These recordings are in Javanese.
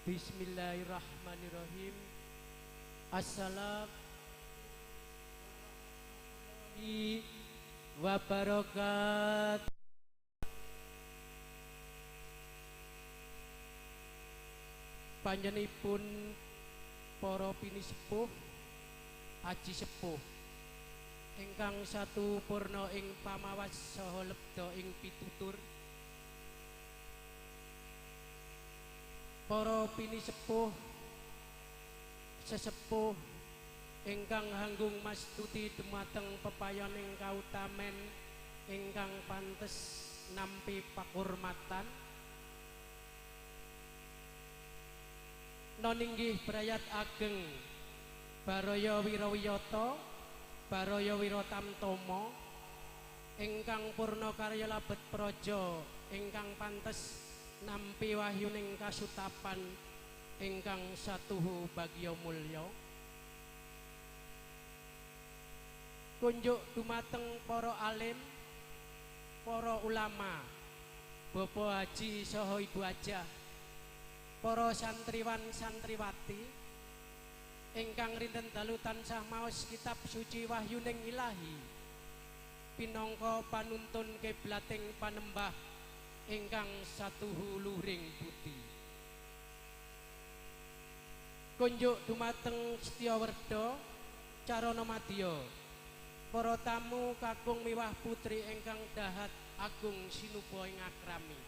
Bismillahirrahmanirrahim. Assalamualaikum wabarakatuh. Panjenenganipun para pinisepuh, aji sepuh ingkang satu purna ing pamawas saha lebda ing pitutur, para pinisepuh sesepuh ingkang hanggung mastuti dumateng pepayoning kautamen ingkang pantes nampi pakurmatan. Noninggih brayat ageng Baraya Wirawiyata, Baraya Wiratamtama ingkang purna karya labet praja ingkang pantes nampi wahyuning kasutapan ingkang satuhu bagya mulya. Kunjuk dumateng para alim, para ulama, Bapak Haji saha Ibu Hajah, para santriwan santriwati ingkang rinten dalu tansah maos kitab suci wahyuning ilahi pinangka panuntun kiblating panembah ingkang satuhu luhring budi. Kunjuk dumateng Setyawerda Carana Madya, para tamu kakung miwah putri ingkang dahat agung sinuba ing akrami.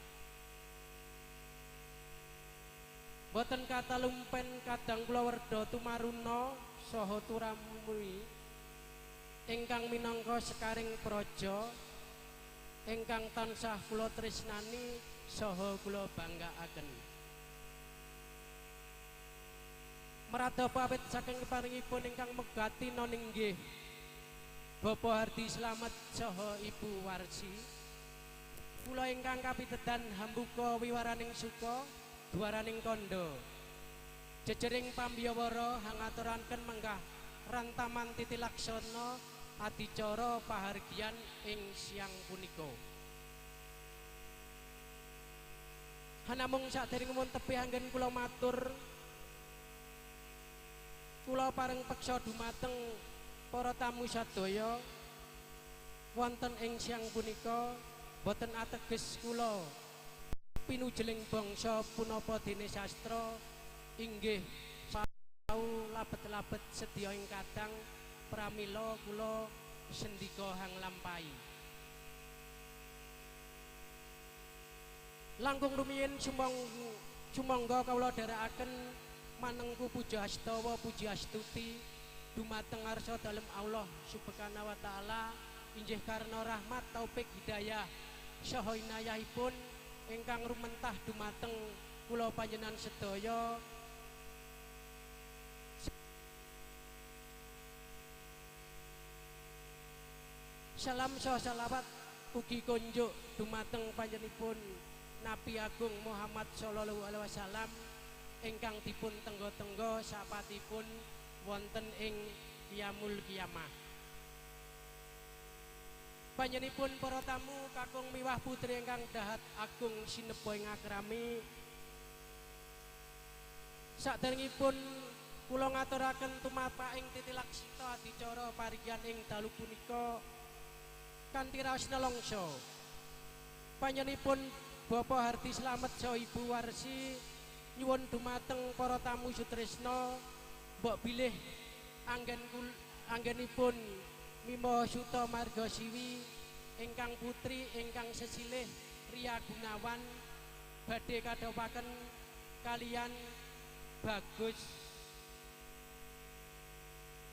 Boten katalumpen kadang kula werda tumaruna saha turamui ingkang minangka sekaring praja ingkang tansah kula tresnani saha kula banggaaken. Marada pawit saking paringipun ingkang megati noninggih Bapak Hardi Slamet saha Ibu Warsi, kula ingkang kapitedan hambuka wiwaraning suka dwaraning kandha jejering pambiyawara hangaturaken menggah rantaman titilaksana adicara pahargyan ing siang punika. Hanamung saderengipun tebih anggen kula matur, kula pareng peksa dumateng para tamu sadaya wonten ing siang punika boten ateges kula pinujeling bangsa punapa dene sastra inggih sau labet-labet sedya ing kadang pramila kula sendika hang lampahi. Langkung rumiyin sumangga kawula dherekaken manengku puja astawa puji astuti dumateng arsa dalem Allah Subhanahu wa taala inggih karena rahmat taufik hidayah saha inayahipun ingkang rumentah dumateng kula panjenengan sedaya. Salam saha salawat ugi konjuk dumateng panjenenganipun Nabi Agung Muhammad sallallahu alaihi wasallam ingkang dipun tengga-tengga sapatipun wonten ing Qiyamul Qiyamah. Panjenenganipun para tamu kakung miwah putri ingkang dahat agung sineba ing akrami, saderengipun kula ngaturaken tumapak ing titilaksita adicara parigyan ing dalu punika kanthi raos nelongso. Panjenenganipun Bapak Hardi Slamet saha Ibu Warsi nyuwun dumateng para tamu sutresna mbok bilih anggenipun Mimo Suta Marga Siwi ingkang putri ingkang sesilih Ria Gunawan badhe kadhapaken kalian Bagus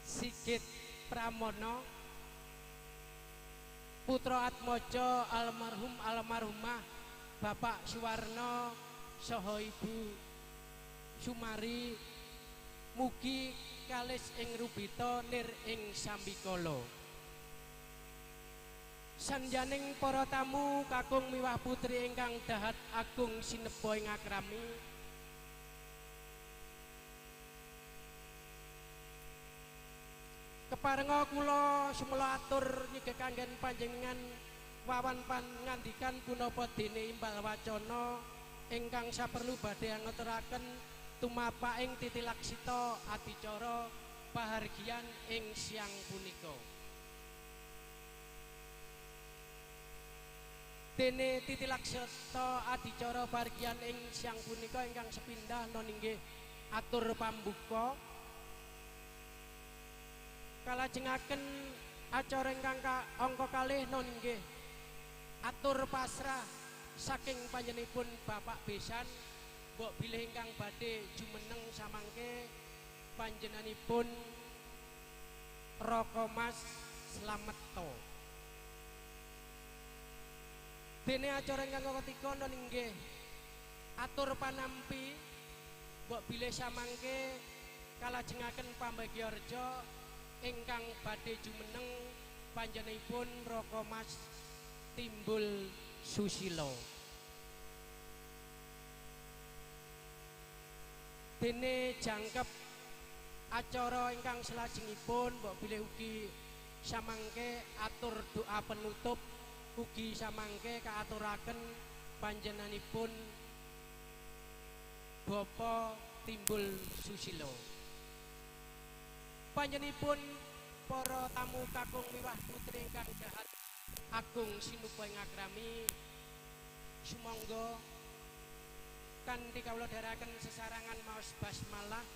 Sigit Pramono putra Atmojo almarhum almarhumah Bapak Suwarno saha Ibu Sumari mugi kalis ing rubita nir ing sambikala. Sanjaning para tamu kakung miwah putri ingkang dahat agung sineba ing akrami, keparenga kula sumela atur nyigek kanggen panjenengan wawan pangandikan punapa dene imbal wacana ingkang saperlu badhe ngaturaken tumapaing titilaksita adicara pahargyan ing siang punika. Dene titilaksita adicara pahargyan ing siang punika ingkang sepindah non inggih atur pambuka kalajengaken acara ingkang angka kalih non inggih atur pasrah saking panjenenganipun Bapak Besan mbok bilih ingkang badhe jumeneng samangke panjenenganipun Raka Mas Slameto. Dene acara ingkang ketiga non inggih atur panampi mbok bilih samangke kalajengaken pambagyareja ingkang badhe jumeneng panjenenganipun Raka Mas Timbul Susilo. Dene jangkep acara ingkang selajengipun mbok bilih ugi samangke atur doa penutup ugi samangke kaaturaken panjenenganipun Bapak Timbul Susilo. Panjenenganipun para tamu kakung miwah putri ingkang jahat agung sinuba ing akrami, sumangga kanthi kawula dherekaken sesarangan maos basmalah.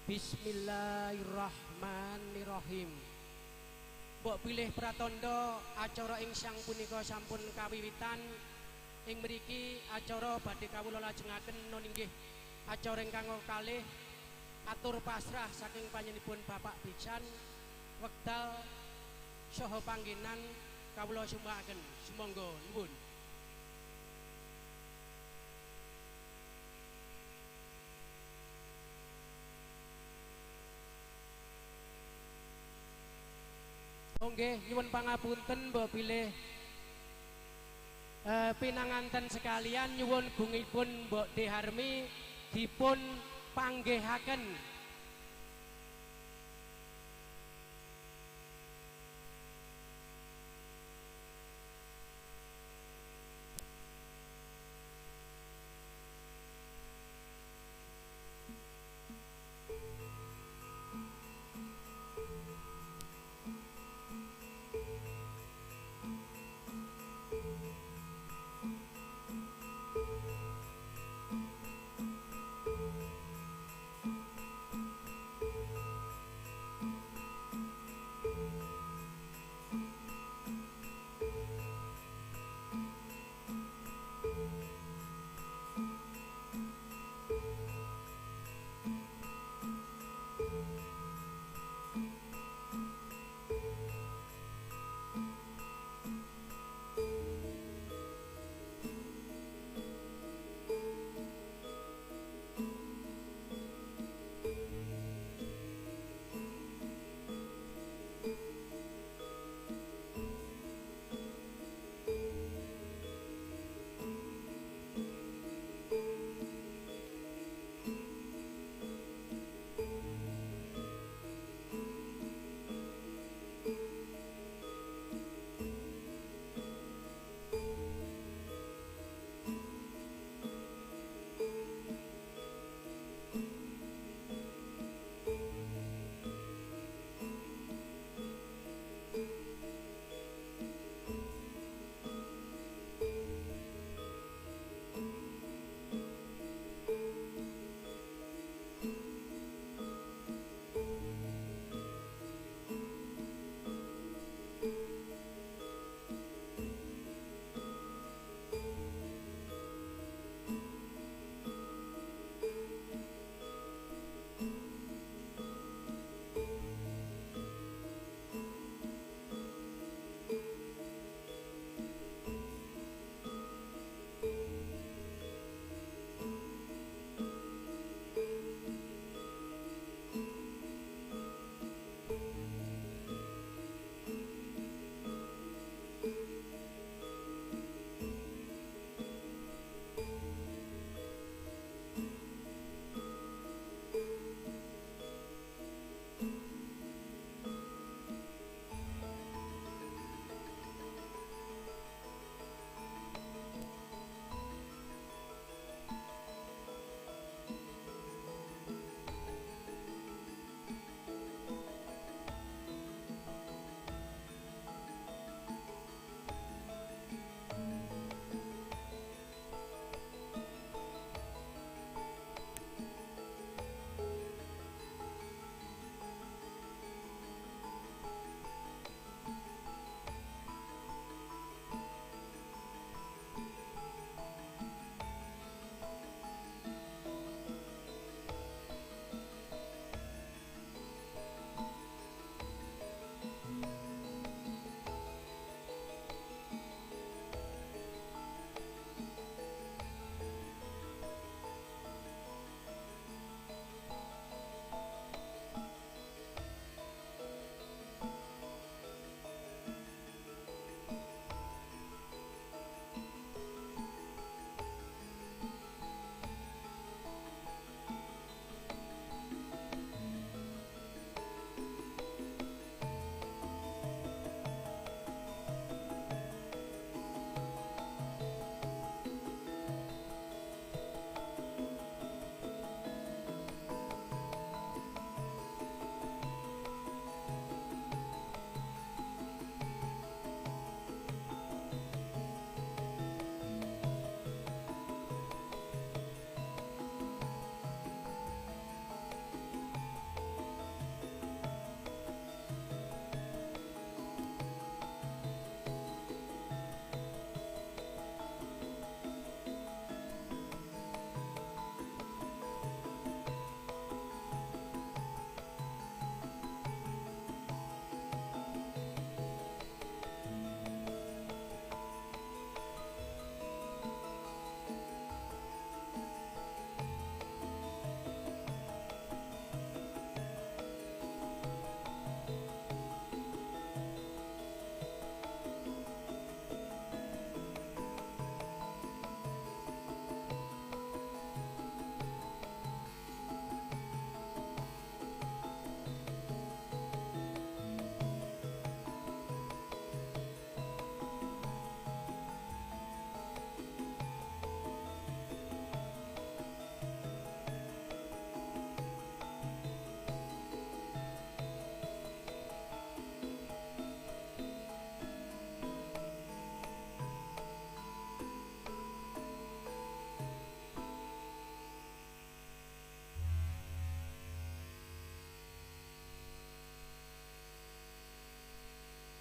Bismillahirrahmanirrahim. Mbok bilih pratandha acara ing siang punika sampun kawiwitan. Ing mriki acara badhe kawula lajengaken non inggih acara ingkang kalih atur pasrah saking panjenenganipun Bapak Besan wekdal saha panggenan kawula sumanggaken. Sumangga nyuwun. Oh nggih, nyuwun pangapunten mbok bilih pinanganten sekalian nyuwun gungipun Mbok Deharmi dipun panggihaken.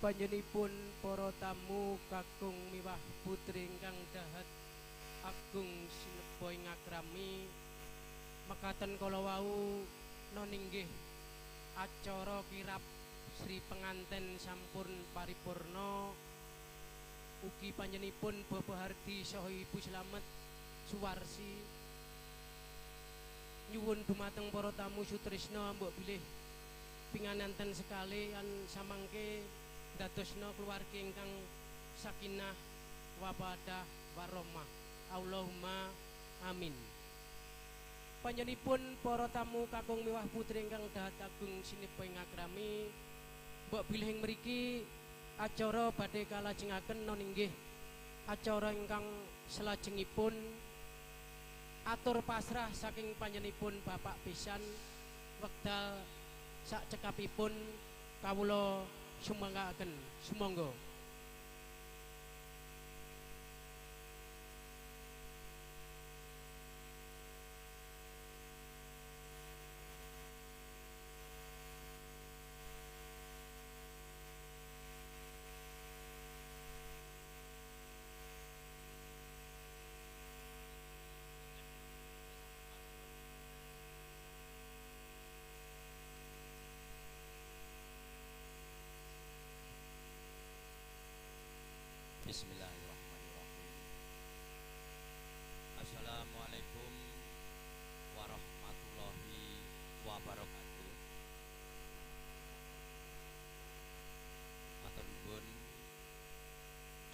Panjenipun para tamu kakung miwah putri ingkang dahat agung sineba ing akrami mekaten kala wau noninggih acara kirap Sri Penganten sampun paripurna. Ugi panjenipun Bapak Hardi saha Ibu Slamet Suwarsi nyuwun dumateng para tamu sutrisna mbok bilih pingananten sekalian samangke dadosna keluarga ingkang sakinah wabadah warahmah. Allahumma amin. Panjenipun para tamu kakung miwah putri ingkang dahat agung sineba ing akrami mbok bilih ing mriki acara badhe kalajengaken noninggih acara ingkang selajengipun atur pasrah saking panjenipun Bapak Besan wekdal sak cekapipun kawula sumanggaken. Sumangga. Bismillahirrahmanirrahim. Assalamualaikum warahmatullahi wabarakatuh. Matur nuwun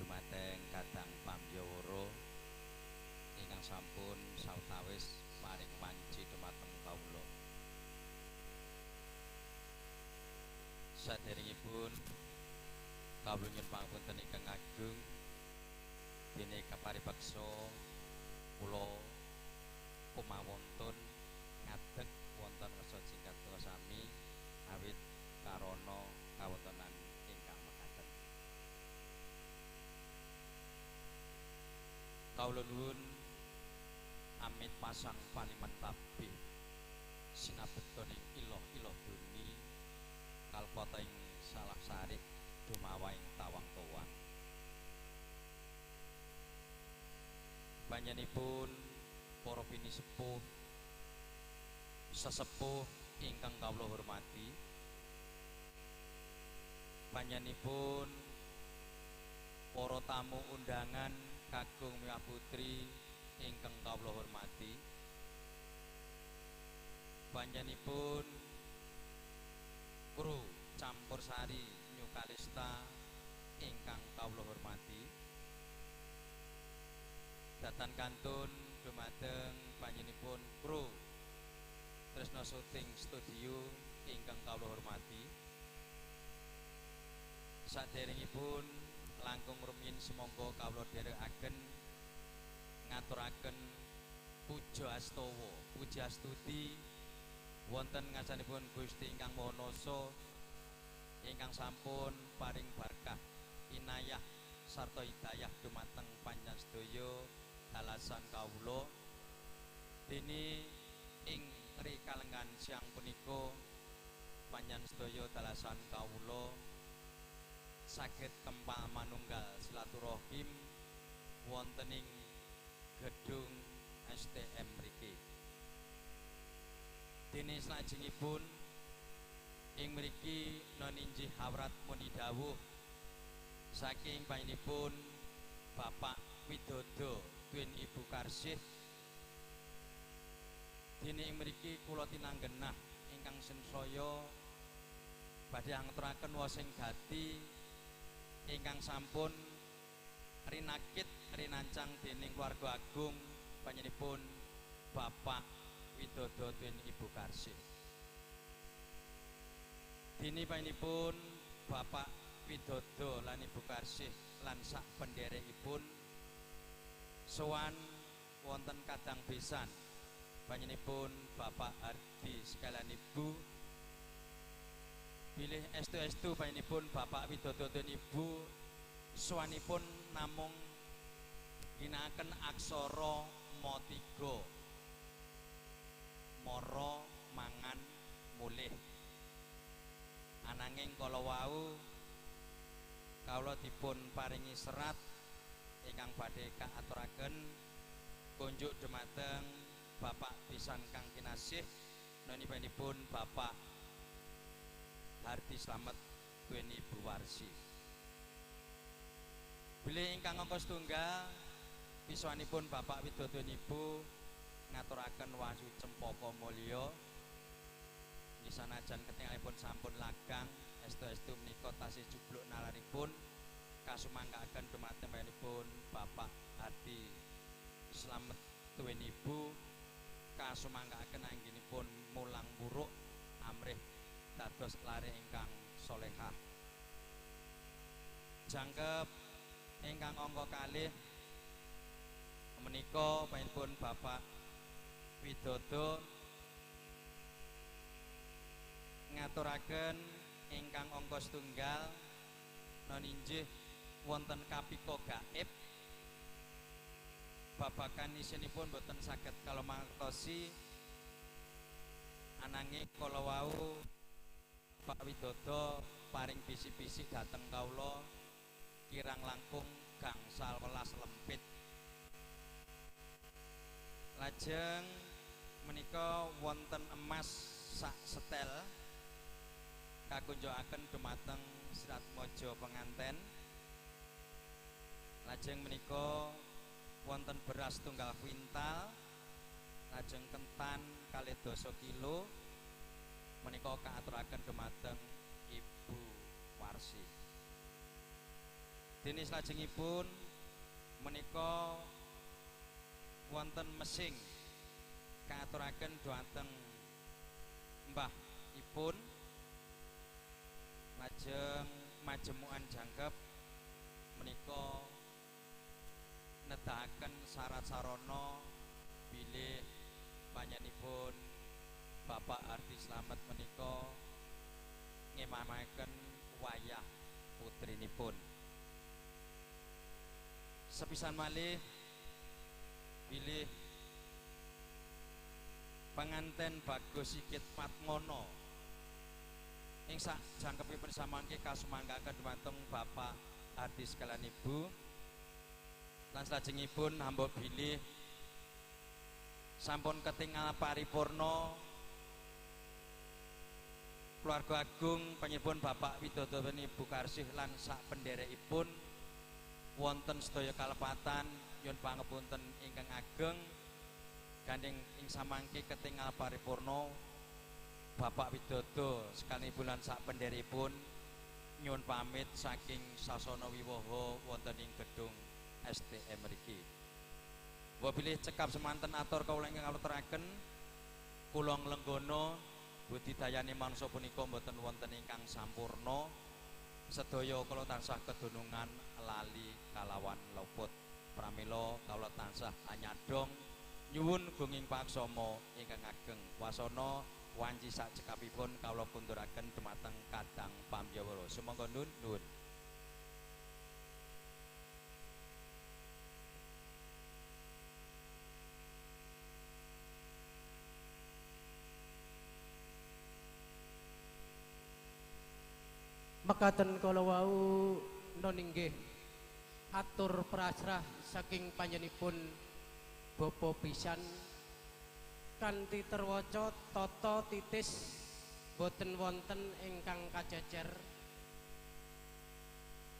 dumateng kadang pamyawara ingkang sampun sawetawis paring wanci dumateng kawula. Saderengipun kawula nyuwun pangapunten ingkang agung dene kaparipeksa kula kumawontun ngadeg wonten ngarsa jingkat sami awit karana kawontenan ingkang mekaten. Kawula nuwun amit pasang paliman tabih sinabekta ing ilah-ilah bumi kalpata ing salah sarik dumawa ing tawang towang. Panjenenganipun para pinisepuh sesepuh ingkang kawula hormati, panjenenganipun para tamu undangan kakung miwah putri ingkang kawula hormati, panjenenganipun kru campur sari New Kalista ingkang kawula hormati, datan kantun dumateng panjenenganipun kru Tresno Shooting Studio ingkang kawula hormati. Saderengipun langkung rumiyin sumangga kawula dherekaken ngaturaken puja astawa, puja astuti wonten ngarsanipun Gusti ingkang Maha Nasa ingkang sampun paring berkah inayah sarta hidayah dumateng panjenengan sedaya dalasan kawula. Dene ing rikalengan siang punika panjenengan sedaya dalasan kawula saged kempal manunggal silaturahim wonten ing gedung STM mriki. Dene salajengipun ing mriki noninjih hawrat muni dawuh saking panjenenganipun Bapak Widodo tuwin Ibu Karsih. Dene ing mriki kula tinanggenah ingkang sensaya badhe ngaturaken wosing gati ingkang sampun rinakit rinancang dening keluarga agung panjenenganipun Bapak Widodo tuwin Ibu Karsih. Dene panjenenganipun Bapak Widodo lan Ibu Karsih lan sak penderekipun sowan wonten kadang besan panjenenganipun Bapak Hardi sekalian Ibu, bilih estu-estu panjenenganipun Bapak Widodo dan Ibu sowanipun namung ginakaken aksara ma3, mara mangan mulih. Ananging kala wau Kawula dipun paringi serat ingkang badhe kaaturaken kunjuk dumateng Bapak pisan kang kinasih nonipun Bapak Hardi Slamet tuweni Ibu Warsi. Bilih ingkang angka setunggal pisuwanipun Bapak Widodo Ibu ngaturaken wahyu cempaka mulya. Nggih sanajan ketingalipun sampun lagang estu-estu menika tasih jubluk nalaripun kasumanggaken dumateng panjenenganipun Bapak Hardi Slamet tuweni Ibu kasumanggaken anggenipun mulang buruk amrih dados lare ingkang solehah. Jangkep ingkang angka kalih menika panjenenganipun Bapak Widodo ngaturaken ingkang angka setunggal non injih wonten kapika gaib babagan isinipun boten saged kala mangertosi ananging kala wau Pak Widodo paring bisi-bisi dhateng kawula kirang langkung gangsal welas lempit. Lajeng menika wonten emas sak setel kakunjukaken dumateng Siratmojo penganten. Lajeng menika wonten beras tunggal kuintal, lajeng kentan kalih dasa kilo menika kaaturaken dumateng Ibu Warsi. Dene salajengipun menika wonten mesing kaaturaken dumateng mbah ipun. Lajeng majemukan jangkep menika nedahaken syarat sarana bilih panjenenganipun Bapak Hardi Slamet menika ngemamaken wayah putrinipun. Sepisan malih bilih penganten Bagus Sigit Patmono ing sak jangkepipun samangke kasumanggaken dumateng Bapak Hardi sekalian Ibu. Lan salajengipun hamba bilih sampun ketingal paripurna keluarga agung panjenenganipun Bapak Widodo Ibu Karsih lan sak penderekipun wonten sedaya kalepatan nyuwun pangapunten ingkang ageng gandeng ing samangke ketingal paripurna Bapak Widodo sekalian Ibu lan sak penderekipun nyuwun pamit saking sasana wiwaha wonten ing gedung STM mriki. Mbok bilih cekap semanten atur kawula ingkang aturaken kula nglenggana budidayane manungsa punika mboten wonten ingkang sampurna, sedaya kula tansah kedunungan lali kalawan luput. Pramila kawula tansah anyadong nyuwun gunging paksama ingkang ageng wasana wanci sak cekapipun kawula kunduraken dumateng kadang pamyawara. Sumangga nun nuwun. Mekaten kala wau non inggih atur prasrah saking panjenenganipun Bapak pisan kanthi terwaca tata titis boten wonten ingkang kajejer.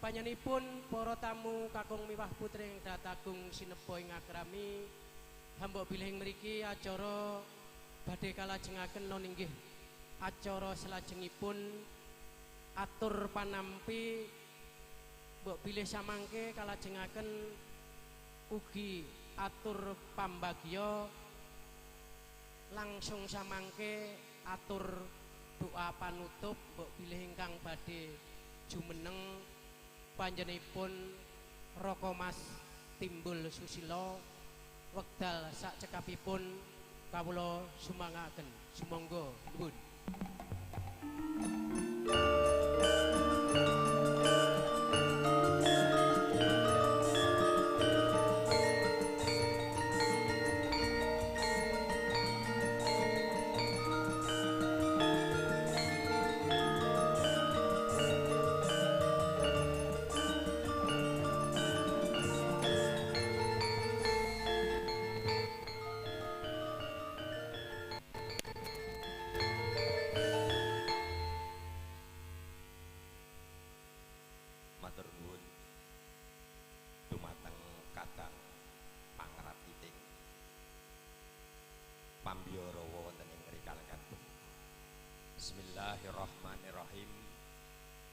Panjenenganipun para tamu kakung miwah putri ing datagung sinepa ing akrami hamba bilih ing mriki acara badhe kalajengaken non inggih acara salajengipun atur panampi mbok bilih samangke kalajengaken ugi atur pambagya langsung samangke atur doa panutup mbok bilih ingkang badhe jumeneng panjenenganipun Raka Mas Timbul Susilo wekdal sak cekapipun kawula sumanggaken. Sumangga nuwun.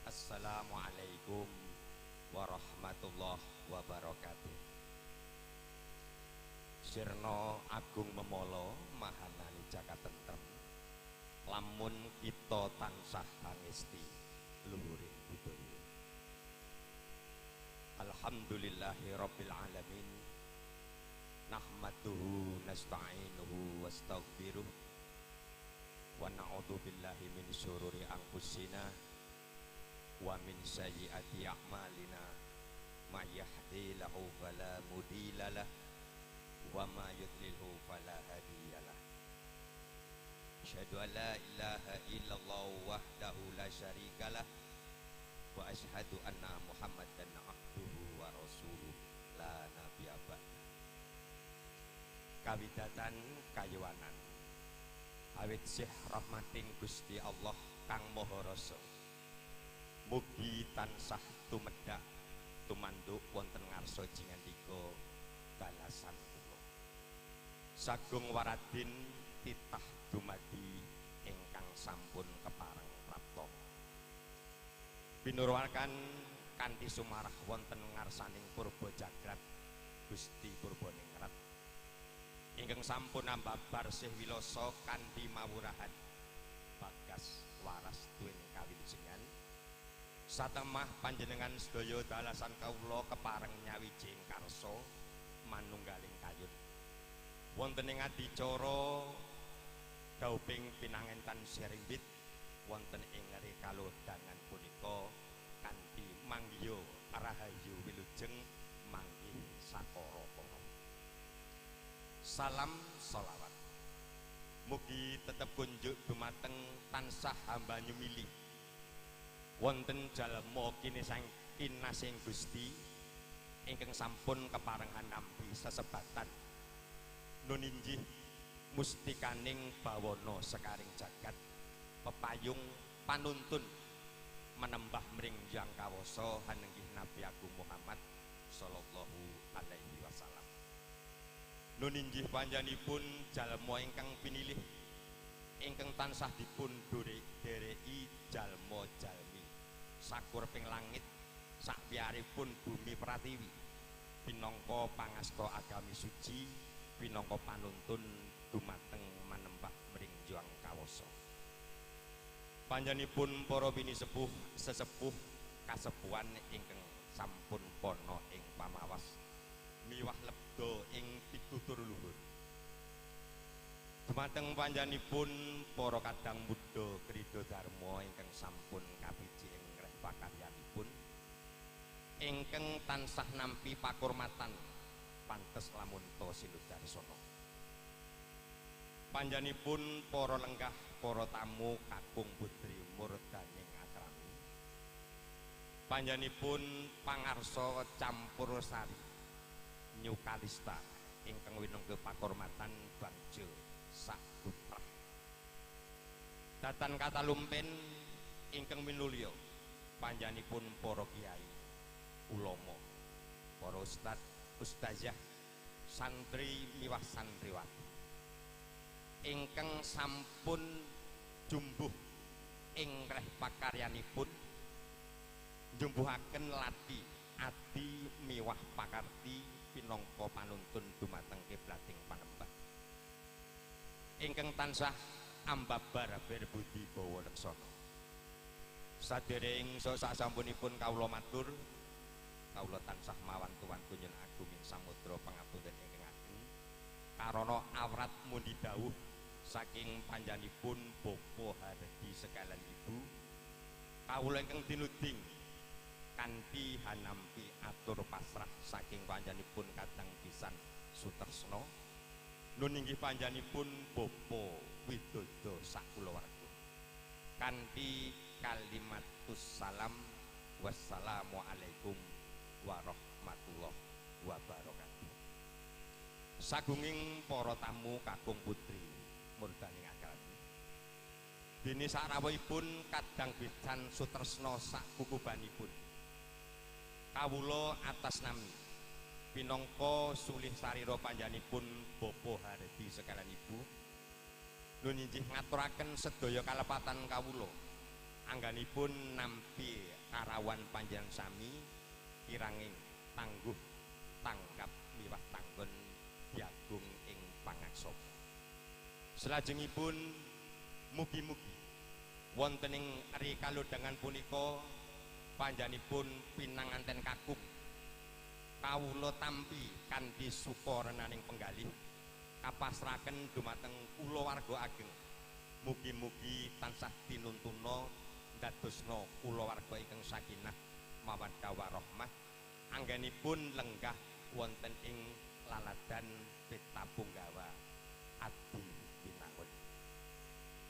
Assalamualaikum warahmatullahi wabarakatuh. Sirna agung memala mahanani jagat tentrem. Lamun kita tansah pangesti luhuring budaya. Alhamdulillahi rabbil alamin. Nahmaduhu nasta'inuhu wastaghfiruh wa na'udzu billahi min syururi anfusina wa min sayyiati a'malina. May yahdihillahu fala mudhillalah wa ma yudlilhu fala hadiyalah. Asyhadu an la ilaha illallah wahdahu la syarikalah wa asyhadu anna Muhammadan abduhu wa rasuluh la nabiyya ba'da. Kawidatan kayuwanan awit sih rahmating Gusti Allah kang Maha Rasa, mugi tansah tumedhak tumanduk wonten ngarsa jingandika balasan kula. Sagung waradin titah dumadi ingkang sampun kepareng prapta. Pinurwaken kanthi sumarah wonten ngarsaning purba jagrat Gusti Purbaningrat ingkang sampun ambabar sih wilasa kanthi mawurahan bagas waras tuwin kawilujengan. Satemah panjenengan sedaya dalasan kawula kepareng nyawiji ing karsa manunggaling kayun wonten ing adicara dauping pinangentan serimbit wonten ing ngeri kalodhangan punika kanthi manggiya rahayu wilujeng manggih sakara para. Salam sholawat mugi tetep kunjuk dumateng tansah hamba nyumili wonten jalma kinesang kinasing Gusti ingkang sampun keparengan nampi sesebatan nun injih mustikaning bawana sekaring jagat pepayung panuntun menembah mring Hyang Kawasa hanenggih Nabi Agung Muhammad sallallahu alaihi wasallam. Nun injih panjenenganipun jalma ingkang pinilih ingkang tansah dipun dereki jalma jalmi sakurping langit sakpiyaripun bumi pratiwi pinangka pangasta agami suci pinangka panuntun dumateng manembah mring Hyang Kawasa. Panjenenganipun para pinisepuh sesepuh kasepuhan ingkang sampun pana ing pamawas miwah lebda ing pitutur luhur. Dumateng panjenenganipun para kadang muda krida dharma ingkang sampun kapiji ing reh pakaryanipun ingkang tansah nampi pakurmatan pantes lamun ta sinudarsana. Panjenenganipun para lenggah para tamu kakung putri murdaning akrami. Panjenenganipun pangarsa campur sari Nyukalista ingkang winangka pakurmatan bangsa sak putra. Datan katalumpen ingkang minulya panjenenganipun para kiai, ulama, para ustad, ustazah, santri miwah santriwati ingkang sampun jumbuh ing reh pakaryanipun njumbuhaken lati ati miwah pakarti pinangka panuntun dumateng kiblating panembah ingkang tansah ambabar berbudi bawa leksana. Sadereng sasampunipun kawula matur, kawula tansah mawantu-wantu nyuwun agunging samudra pangapunten ingkang ageng karana awrat mundi dawuh saking panjenenganipun Bapak Hardi sekalian Ibu kawula ingkang tinuding kanthi hanampi atur pasrah saking panjenenganipun kadang pisan Sutresno nun inggih panjenenganipun Bapak Widodo sakulawarga kanthi kalimatus salam wassalamualaikum warahmatullahi wabarakatuh. Sagunging para tamu kakung putri murdaning akrami dene sarawuhipun kadang bican Sutresno sak kukubanipun kawula atas nami pinangka sulih sarira panjenenganipun Bapak Hardi sekalian Ibu nun injih ngaturaken sedaya kalepatan kawula angganipun nampi karawan panjenengan sami kiranging tangguh tanggap miwah tanggon diagung ing pangaksama. Salajengipun mugi-mugi wonten ing ri kalodhangan punika panjenenganipun pinanganten kakung kawula tampi kanthi suka renaning penggalih kapasraken dumateng kulawarga ageng. Mugi-mugi tansah tinuntuna ndadosna kulawarga ingkang sakinah mawaddah warahmah anggenipun lenggah wonten ing laladan Peta Punggawa Adi Winangun.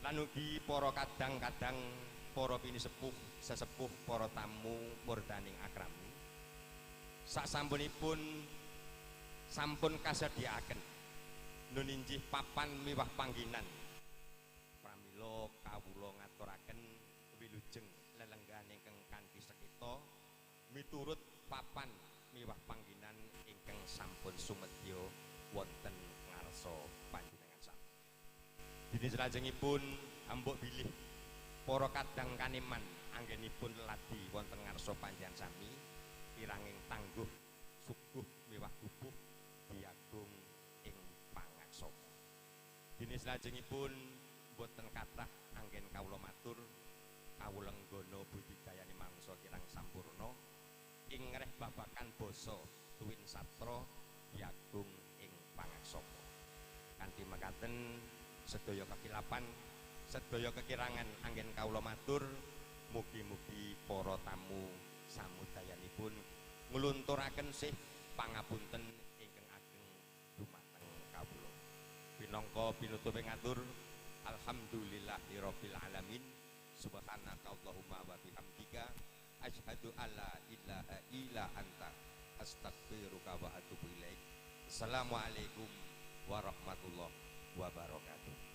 Lan ugi para kadang-kadang para pinisepuh sesepuh para tamu murdaning akrami sasampunipun sampun kasedhiyakaken nuninjih papan miwah pangginan pramila kawula ngaturaken wilujeng lelenggahan ingkang kanthi sekita miturut papan miwah pangginan ingkang sampun sumedya wonten ngarsa panjenengan sami. Dene salajengipun ambok bilih para kadang kaneman anggenipun ladi wonten ngarsa panjenengan sami kiranging tangguh suguh miwah gupuh diagung ing pangaksama. Dene salajengipun boten kathah anggen kawula matur kawula nggono budidayane mangsa kirang sampurna ing ngreh babakan basa tuwin satra diagung ing pangaksama. Kanthi mekaten sedaya kekilapan sedaya kekirangan anggen kawula matur mugi-mugi para tamu samudayanipun nglunturaken sih pangapunten ingkang ageng dumateng kawula. Pinangka pinutupe ngatur alhamdulillahirabbil alamin. Subhanaka Allahumma wa bihamdika asyhadu alla ilaha illa anta astaghfiruka wa atubu ilaik. Assalamualaikum warahmatullahi wabarakatuh.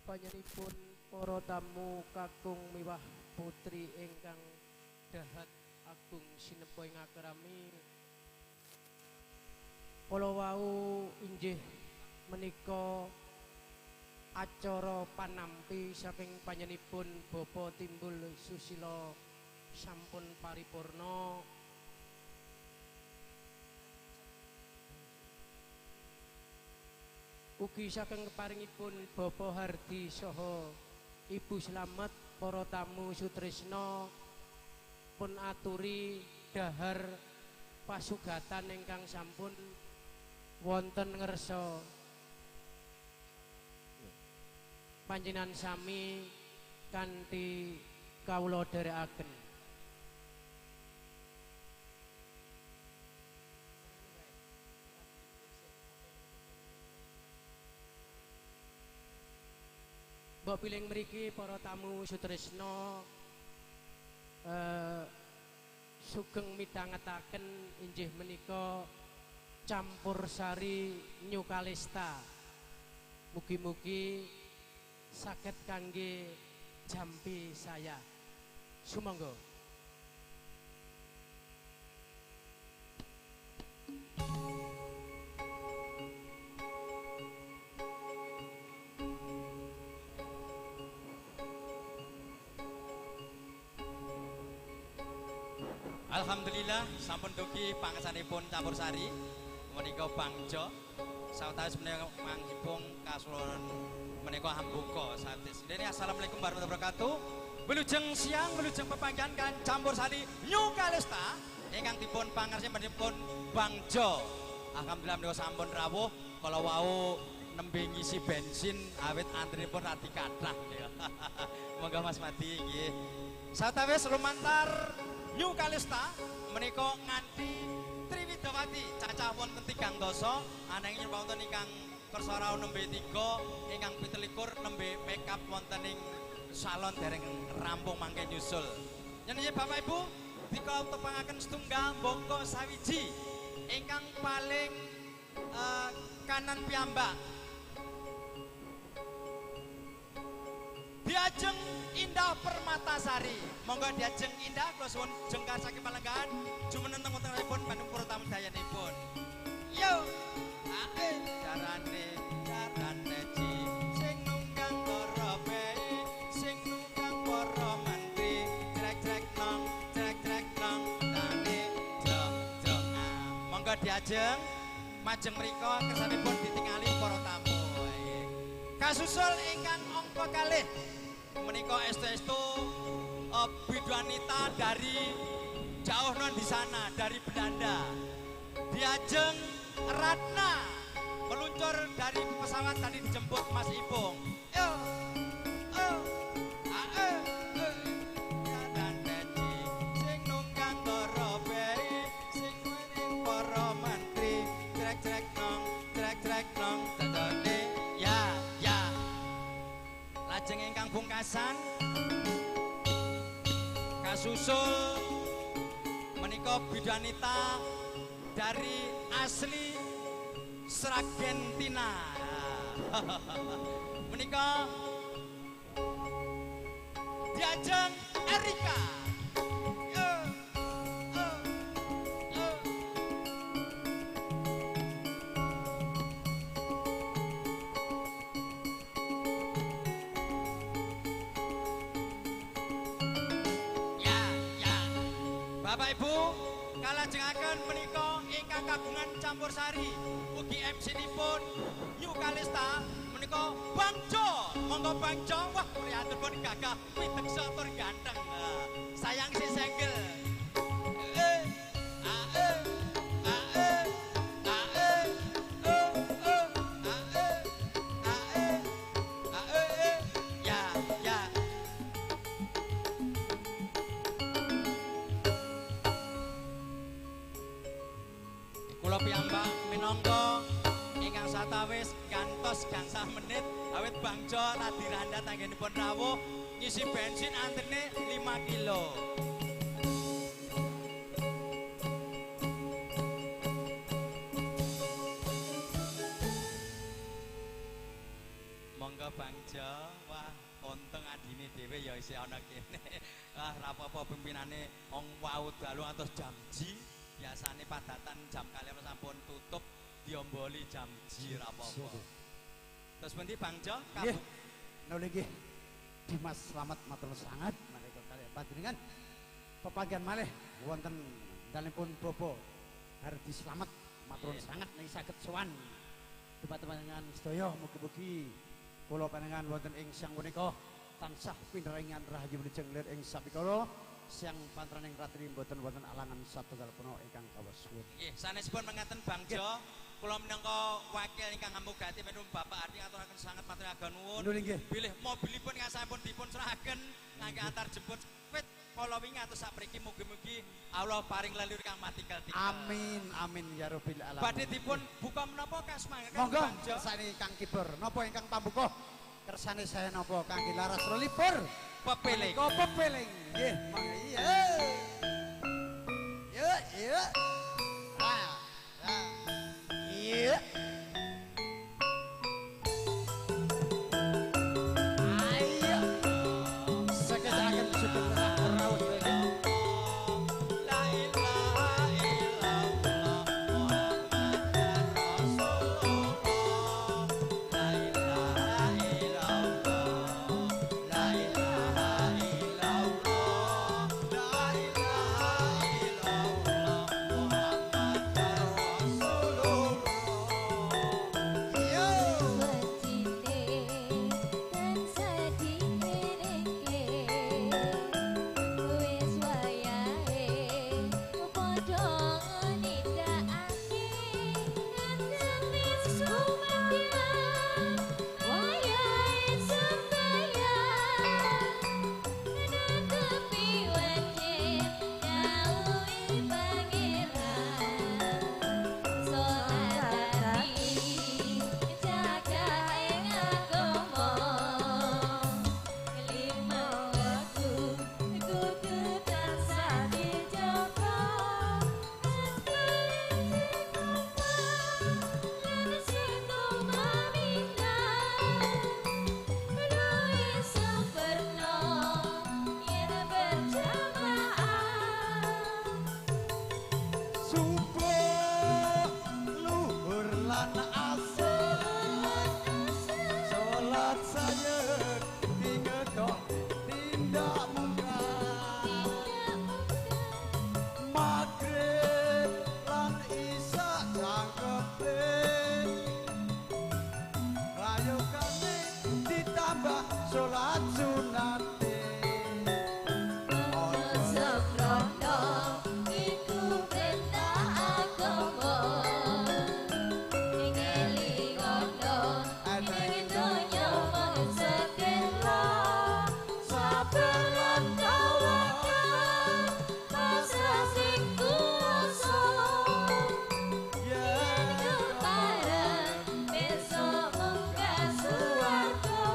Panjenenganipun para tamu kakung miwah putri ingkang dahat agung sinepa ing akrami kala wau inggih menika acara panampi saking panjenenganipun Bapak Timbul Susilo sampun paripurna. Ugi saking keparingipun Bapak Hardi saha Ibu Slamet para tamu sutresna pun aturi dahar pasugatan ingkang sampun wonten ngersa panjenengan sami kanthi kawula dherekaken. Mbok pilih mriki para tamu sutresna sugeng midhangetaken inggih menika campur sari New Kalista. Mugi-mugi saged kangge jampi saya. Sumangga. Alhamdulillah sampun dugi pangesanipun campur sari. Menika Bangjo sawetawis menika mangipung kasuwun menika hambuka satis. Dene assalamualaikum warahmatullahi wabarakatuh. Wilujeng siang, wilujeng pepanggihan kan campur sari New Kalista ingkang dipun pangarsa Bangjo. Alhamdulillah menika sampun rawuh kala wau nembe ngisi bensin awit antripun radi kathah. Monggo Mas Madi nggih. Sawetawis lumantar New Kalista menika nganti Triwidawati cacah wonten 3 dasa ananging wonten ingkang kersa rawuh nembe 3 ingkang 27 nembe make up wonten ing salon dereng rampung mangke nyusul. Yen Bapak Ibu dika tepangaken setunggal bangka sawiji ingkang paling kanan piyambak. Diajeng Indah Permatasari. Monggo diajeng Indah kula suwun jengkar saking palenggahan jumeneng wontenipun bandung para tamu dayanipun. Yo, ae carane carane ji sing nunggang para bae, sing nunggang para mantri, trek-trek nong, trek-trek nong tane jong jong. Monggo diajeng majeng mriku kersanipun ditingali para tamu. Kasusul ingkang angka kalih menika estu-estu biduanita dari jauh non di sana dari Belanda. Diajeng Ratna meluncur dari pesawat tadi dijemput Mas Ipung. Yo, oh, ae, sing nunggang para bae, sing nunggang para mantri, trek-trek nong, trek-trek nong, tetone ya, ya. Lajeng ingkang pungkasan kasusul menika bidanita dari asli Sragentina. Menika diajeng Erika. Ya, ya. Bapak Ibu kalajengaken menika ingkang kagungan campur sari ugi MC nipun New Kalista menika Bangjo. Monggo Bangjo, wah priyatunipun gagah piteksa tur ganteng. Sayang si senggel. Ya, ya. Kula piyambak minangka ingkang satawis gantos gangsal menit awit Bangjo radi randa tanggenipun rawuh ngisi bensin antrine 5 kilo. Monggo Bangjo, wah untung adine dhewe ya isih ana kene. Wah rapopo pimpinane wong wau dalu atus jam ji. Biasane padatan jam kalian sampun tutup diomboli jam ji rapopo. Terus pundi Bangjo? Nggih. Nuli nggih. Dimas Slamet matur sangat menika kaliyan panjenengan pepanggihan malih wonten dalemipun Bobo Hardi Slamet matur sangat niki saged sowan dumateng panjenengan sedaya mugi-mugi kula panjenengan wonten ing siang punika tansah pinaringan rahayu wilujeng lir ing sapikala siang pantraning ratri mboten wonten alangan satunggal puna ingkang kawasuwun. Nggih, sanesipun mengaten Bangjo, kula minangka wakil ingkang ngamugati menurut Bapak Ardi ngaturaken sanget matur agung nuwun. Bilih mobilipun ingkang sampun dipun serahaken ngangge antar jemput wit kala wingi atus sapriki mugi-mugi Allah paring leluhur kang matikel-tikel. Amin amin ya rabbil alamin. Badhe dipun buka menapa kasmangaken Monggo kersane Kang Kibur napa ingkang pambuka kersane saya napa kangge laras 22 pepeling. Kok pepeling nggih mangga iya. Yo yo. Ah. Iya. Ayo. Sakedaken cukup rawuh. La ilaha illallah Muhammadar Rasulullah. La ilaha illallah. La ilaha illallah. La ilaha illallah. Salat sayekti ngedok tindak mungkar. Maghrib lan isya cangkepe. Rayogane ditambah salat sunate. Sembrono iku perintah agama. Ngelingono ning donya mung sedelo. Sabar lan tawakal pasrah sing kuwasa. Yen kepareng besok munggah swarga.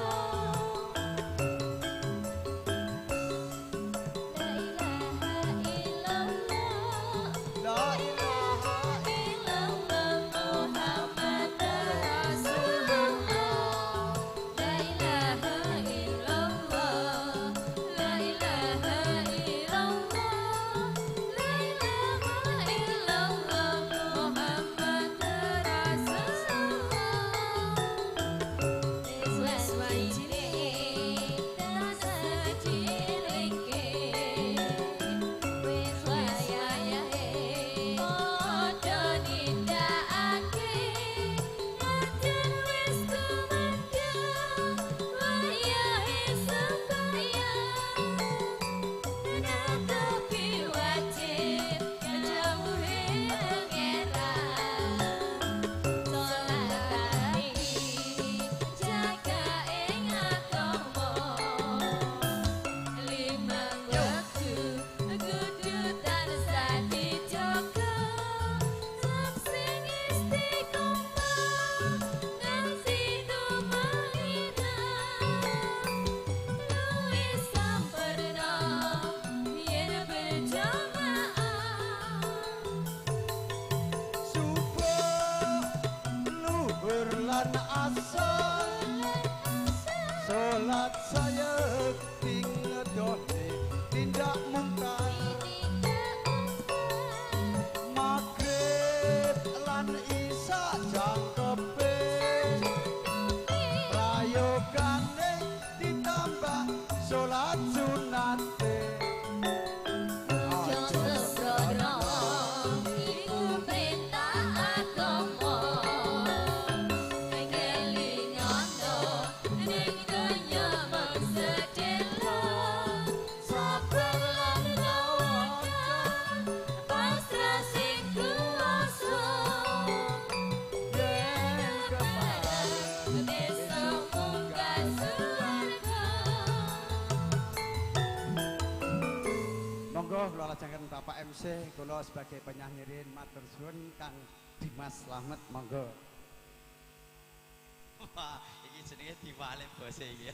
La ilaha illallah, La ilaha illallah Muhammad Rasulullah. La ilaha illallah, la ilaha illallah, la ilaha illallah Muhammad Rasulullah. Wis wajine tansah cilike, wis wayahe padha nindakake. Najan wis kumandhang wayahe sembayang, netepi wajib ngejauhi pangeran. Salat jaga ing agama, limang wektu kudu tansah dijaga. Sap sing istiqomah nganti tumanginah, luwih sampurna yen berjamaah. Subuh, luhur lan asar. Salat sayekti ngedone tindak mungkar. Maghrib lan isya jangkepe. Prayogane ditambah salat sunate. Aja sembrono iku perintah agama. Ngelingono ning donya mung sedelo. Sabar lan tawakal pasrah sing kuwasa. Yen Kepareng besok munggah swarga. Monggo kula lajengaken Bapak MC, kula sebagai penyanyirin matur suwun Kang Dimas Slamet, monggo. Wah, iki jenenge diwalik bose iki.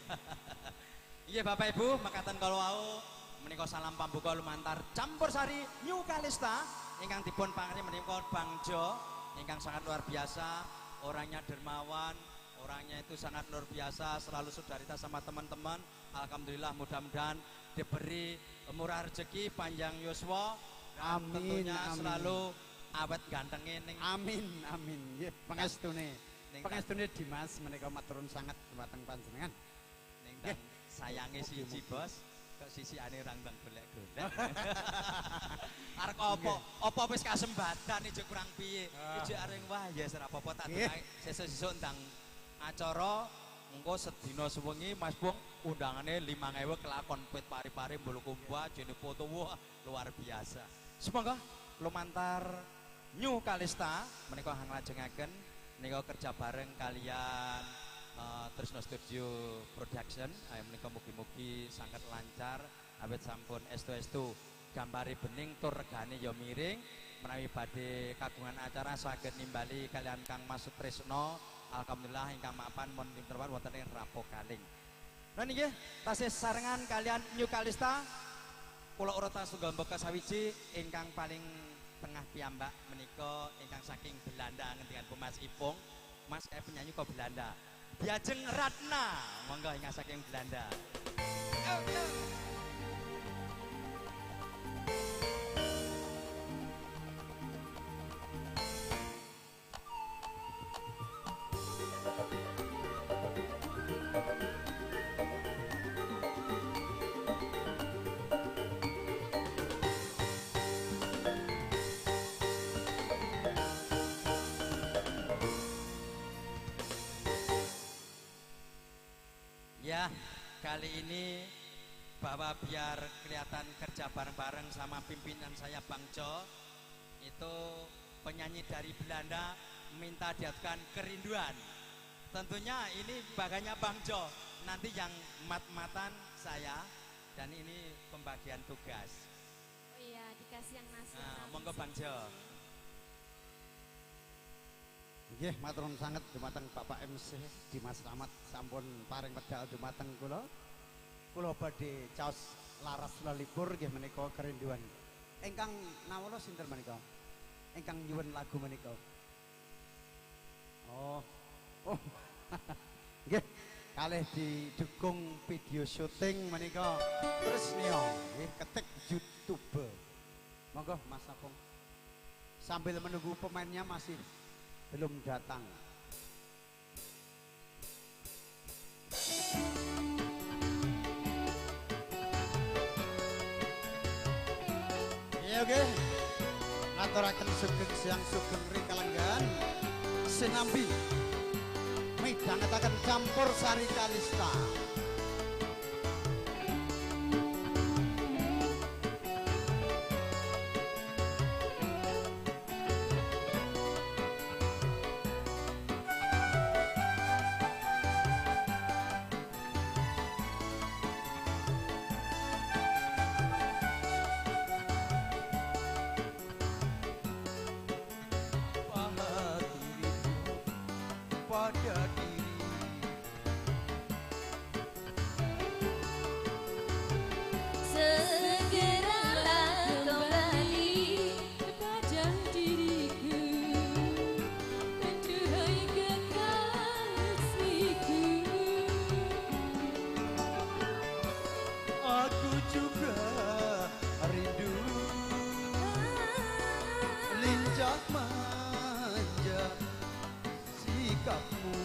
Iya Bapak Ibu, mekaten kala wau menika salam pambuka lumantar campur sari New Kalista ingkang dipun pangeri menika Bang Jo ingkang sangat luar biasa, orangnya dermawan, orangnya itu sangat luar biasa, selalu solidaritas sama teman-teman. Alhamdulillah, mudah-mudahan diberi murah rezeki, panjang yuswa, dan Amin, tentunya amin. selalu awet gantenge ning Amin amin. Nggih, pangestune. ning Pangestune Dimas menika matur nuwun sanget dhumateng panjenengan. ning ndang sayange siji bos kok sisiane ora ndang golek-golek. Arek apa? Apa wis kasembatan ijek kurang piye? Ijek areng wah ya ora apa-apa tak Nggih. dongake sesuk-sesuk ndang acara engko sedina sewengi Mas Bung undangane 5000 kelakon pit pari-pari Bulukumba jene foto wah luar biasa. Semoga lumantar New Kalista menika hang lajengaken menika kerja bareng kalian Trisno Studio Production. Ayo menika mugi-mugi sangat lancar awit sampun estu-estu gambare bening tur regane ya miring. Menawi badhe kagungan acara saged nimbali kalian Kang Mas Sutrisno. Alhamdulillah ingkang mapan mon dinterwan wonten ing Rappokalling. Nah niki tasih sarengan kalian New Kalista kula urutan setunggal mbeka sawiji ingkang paling tengah piyambak menika ingkang saking Belanda ngendikan Mas Ipung. Mas kayak penyanyi kok Belanda. Diajeng Ratna, monggo ingkang saking Belanda. Yo, yo. Thank Ya, kali ini bahwa biar kelihatan kerja bareng-bareng sama pimpinan saya Bang Jo, itu penyanyi dari Belanda minta diaturkan kerinduan. Tentunya ini bagannya Bang Jo, nanti yang mat-matan saya, dan ini pembagian tugas. Oh iya, dikasih yang nasi. Nah, monggo Bang Jo. Nggih, matur nuwun sanget dumateng Bapak MC Dimas Slamet sampun paring medal dumateng kula. Kula badhe caos laras lelipur nggih menika kerinduan. Ingkang nawala sinten menika? Ingkang nyuwun lagu menika. Oh. Oh. Nggih, kalih didukung video syuting menika Tresnio nggih ketik YouTube. Monggo Mas Sapung. Sambil menunggu pemainnya masih belum datang. Iya oke. Ngaturaken sugeng siang sugeng rikalenggan sinambi midhangetaken campur sari Kalista. Pada diri segeralah kembali kepada diriku, duhai kekasihku. Aku juga rindu lincah manja sikapmu.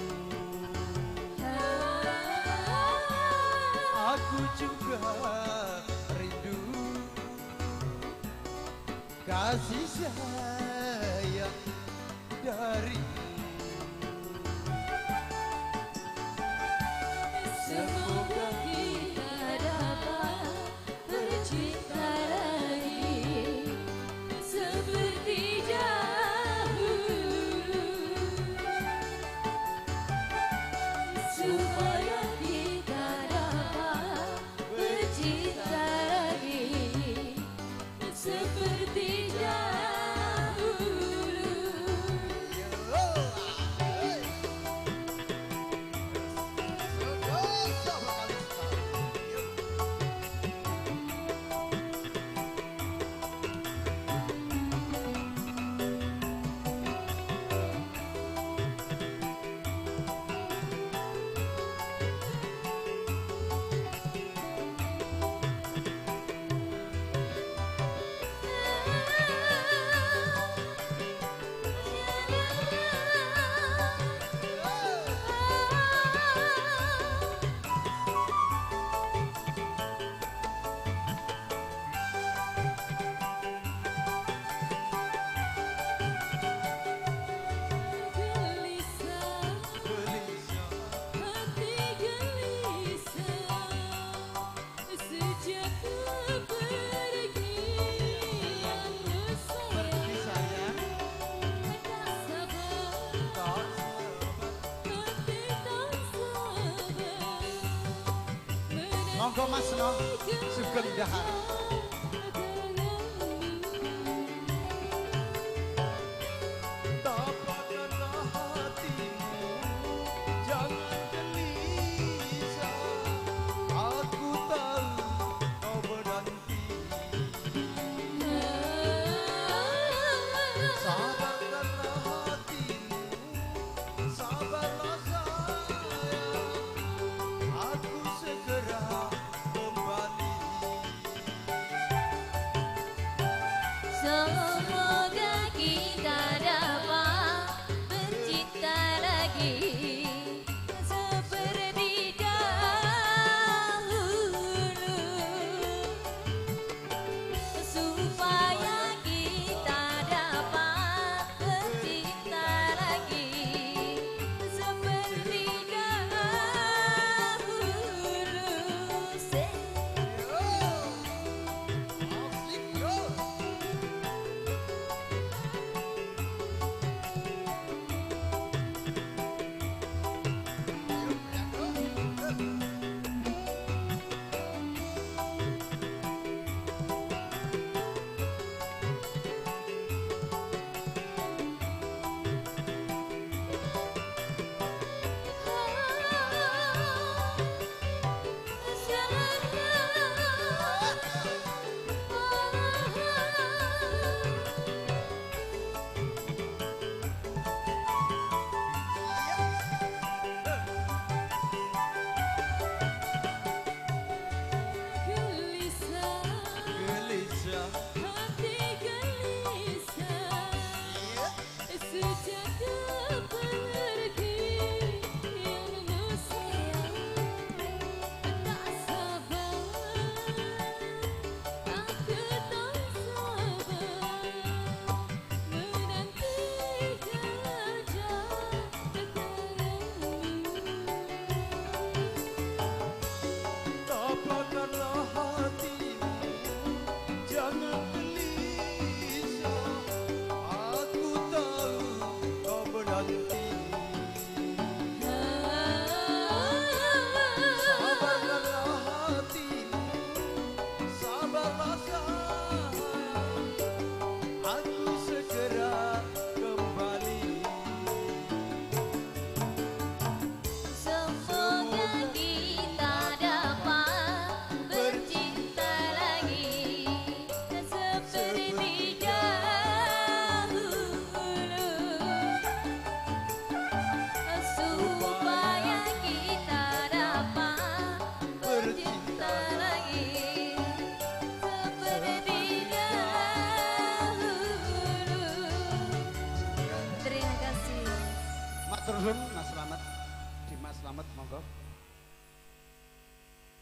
Aku juga rindu kasih sayang darimu. Semoga kita dapat bercinta lagi seperti dahulu, supaya kita dapat bercinta lagi seperti dahulu. Gelisah, hati gelisah sejak kepergianmu sayang. Tak sabar, hati tak sabar Monggo Mas No, sugeng dahar. Tapakanlah hatimu, jangan gelisah. Aku tahu kau menanti. Sabarkanlah hatimu, sabarlah sayang. Aku segera kembali. Semoga kita dapat bercinta lagi seperti dahulu, supaya kita dapat bercinta lagi seperti dahulu.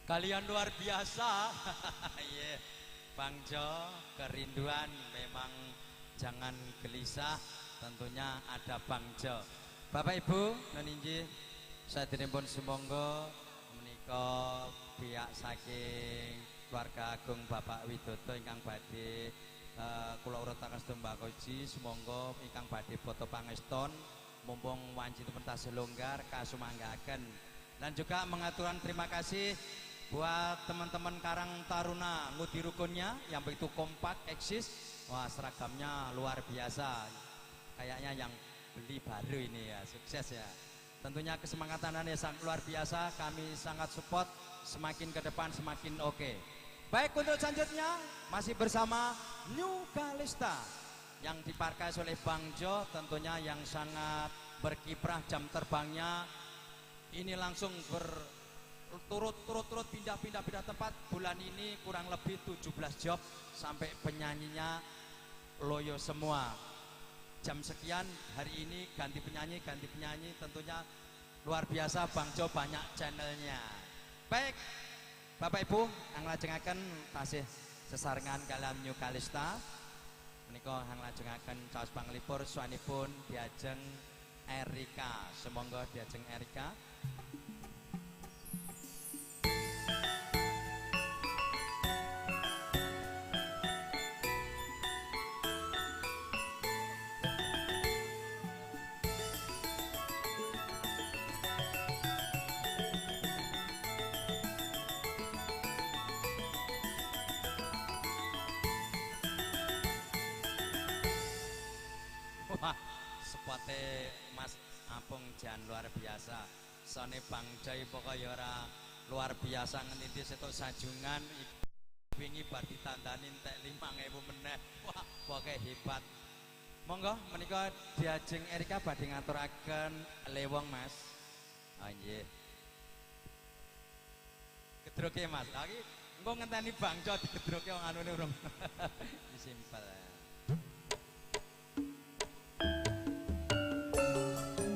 Kalian luar biasa. Iya, Bang Jo, kerinduan memang jangan gelisah, tentunya ada Bang Jo. Bapak Ibu, nun inggih, saderengipun sumangga menika pihak saking keluarga agung Bapak Widodo ingkang badhe kula urutaken sedaya koji, sumangga ingkang badhe foto pangeston mumpung wancipun tasih longgar kasumanggaaken. Dan juga mengaturkan terima kasih buat teman-teman Karang Taruna Ngudi Rukunnya yang begitu kompak eksis. Wah, seragamnya luar biasa. Kayaknya yang beli baru ini ya, sukses ya. Tentunya kesemangatan Anda sangat luar biasa, kami sangat support, semakin ke depan semakin oke. Baik, untuk selanjutnya masih bersama New Kalista yang diparkai oleh Bang Jo, tentunya yang sangat berkiprah jam terbangnya ini langsung berturut-turut-turut pindah-pindah tempat. Bulan ini kurang lebih 17 job sampai penyanyinya loyo semua. Jam sekian hari ini ganti penyanyi, tentunya luar biasa Bang Jo banyak channelnya. Baik, Bapak Ibu yang lajengaken tasih sesarengan kalian New Kalista menika yang lajengaken caos panglipur swanipun diajeng Erika. Semoga diajeng Erika. Wah, spote Mas Apung jan luar biasa. Sone Bang Joy pokoke ya ora luar biasa ngendi setok sajungan wingi bar ditandani entek 5000 meneh. Wah, pokoke hebat. Monggo menika diajeng Erika badhe ngaturaken lewong Mas. Ah nggih. Gedroke Mas. Lha iki engko ngenteni Bang Joy digedroke wong anune urung.